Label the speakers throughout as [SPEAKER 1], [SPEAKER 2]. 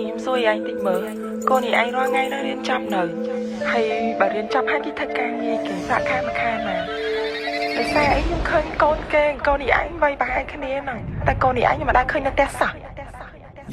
[SPEAKER 1] ខ្ញុំសួរឯងតិចមើលកូននេះឯងរាល់ថ្ងៃនៅរៀនចប់នៅហើយបើរៀនចប់ហើយគេធ្វើការងារគេប្រាក់ខែមួយខែណាដោយសារអីខ្ញុំឃើញកូនគេកូននេះឯងវ័យប្រហែលគ្នាហ្នឹងតែកូននេះឯងខ្ញុំមិនដែលឃើញនៅផ្ទះសោះ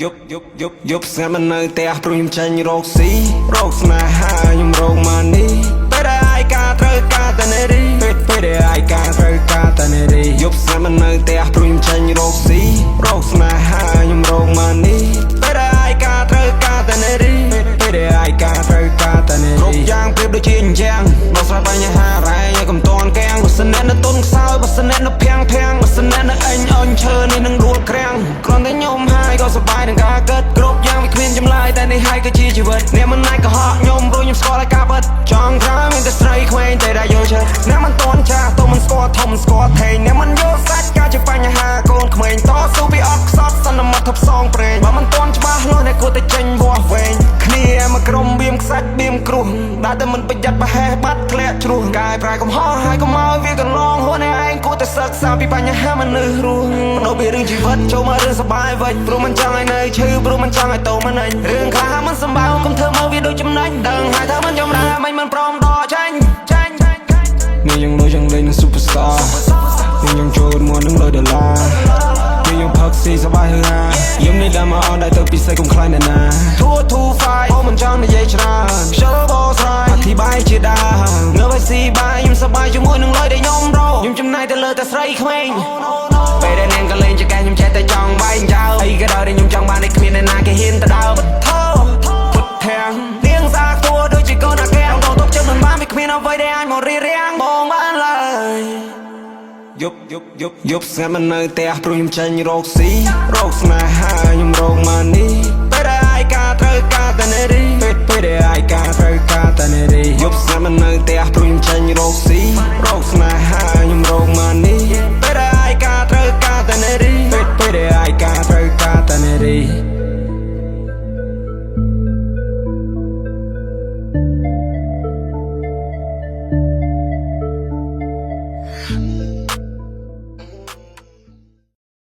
[SPEAKER 2] យប់យប់យប់យប់ស្ងាត់មិននៅផ្ទះព្រោះខ្ញុំចេញរកស៊ីរកស្នេហាខ្ញុំរក money ពេលដែលឯកាត្រូវការតែនារីពេលពេលដែលឯកាត្រូវការតែនារីយប់ស្ងាត់មិននៅផ្ទះព្រោះខ្ញុំចេញរកស៊ីរកស្នេហាខ្ញុំរក money ពេលដែលឯកាត្រូវការតែនារីពេលពេលដែលឯកាត្រូវការតែនារីគ្រប់យ៉ាងប្រៀបដូចជាអញ្ចឹងដោះស្រាយបញ្ហារ៉ែឲ្យកុំតន់កាំងបើសិនអ្នកនៅទុនខ្សោយបើសិនអ្នកនៅភាំងភាំងបើសិនអ្នកនៅអញអញឈើនេះនឹងដួលក្រាំងគ្រាន់តែខ្ញុំហើយក៏សប្បាយនឹងការគិតគ្រប់យ៉ាងវាគ្មានចម្លើយតែនេះហើយគឺជាជីវិតអ្នកមិនអាចកុហកខ្ញុំព្រោះខ្ញុំស្គាល់ហើយការពិតចង់ក្រោយមានតែស្រីក្មេងតែដែលយល់ចិត្តអ្នកមិនតន់ចាស់ទោះមិនស្គាល់ធំស្គាល់ថេងអ្នកមិនយល់សាច់ការជាបញ្ហាកូនក្មេងតស៊ូពីអត់ខ្សត់សន្មត់ថប់សងព្រេងបើមិនតន់ច្បាស់លាស់អ្នកគួរតែចេញវាស់វែងគ្នាមកក្រុមបៀមខ្សាច់បៀមគ្រោះដែលតែមិនប្រយ័ត្នប្រហែសបាត់ធ្លាក់ជ្រោះកាយប្រែកំហុសហើយកុំឲ្យវាកន្លងហួសអ្នកឯងគួរតែសិក្សាពីបញ្ហាមនុស្សរស់បដូរពីរឿងជីវិតចូលមករឿងសប្បាយវិញព្រោះមិនចង់ឲ្យនៅឈឺព្រោះមិនចង់ឲ្យតោមិនអញរឿងខ្លះមិនសម្បើកុំធ្វើមកវាដូចចំណេញដឹងហើយថាមិនចំណាមិនមិនព្រមដកចាញ់ចាញ់នេះយើងលុយចង់លេងនឹង superstar នេះយើងចូលមកនឹងលុយដុល្លារនេះយើងផឹកស៊ីសប្បាយហឺហាយំនេះដល់មកអនដែរទៅពិសេសកុំខ្លាចអ្នកណា2 2 5អូមិនចង់និយាយច្រើនខ្ជិលបោស្រាយអធិប្បាយជាដើមងើបឲ្យស៊ីបាយខ្ញុំសប្បាយជាមួយនឹងលុយដែលខ្ញុំរកខ្ញុំចំណាយទៅលើតែស្រីក្មេងពេលដែលនាងក៏លេងចកែខ្ញុំចេះតែចង់បែកចោលអីក៏ដោយដែលខ្ញុំចង់បាននេះគ្មានអ្នកណាគេហ៊ានទៅដើមពុទ្ធោពុទ្ធាំនាងសាខ្ទួដូចជាកូនអាកាំងដងទុកចិត្តមិនបានវាគ្មានអ្វីដែលអាចមករៀបរៀងបងបានឡើយ យប់យប់យប់យប់ស្ងាត់មិននៅផ្ទះព្រោះខ្ញុំចេញរកស៊ីរកស្នេហាខ្ញុំរក money ពេលដែលឯកាត្រូវការតែនារីពេលពេលដែលឯកាត្រូវការតែនារីយប់ស្ងាត់មិននៅផ្ទះព្រោះខ្ញុំចេញរក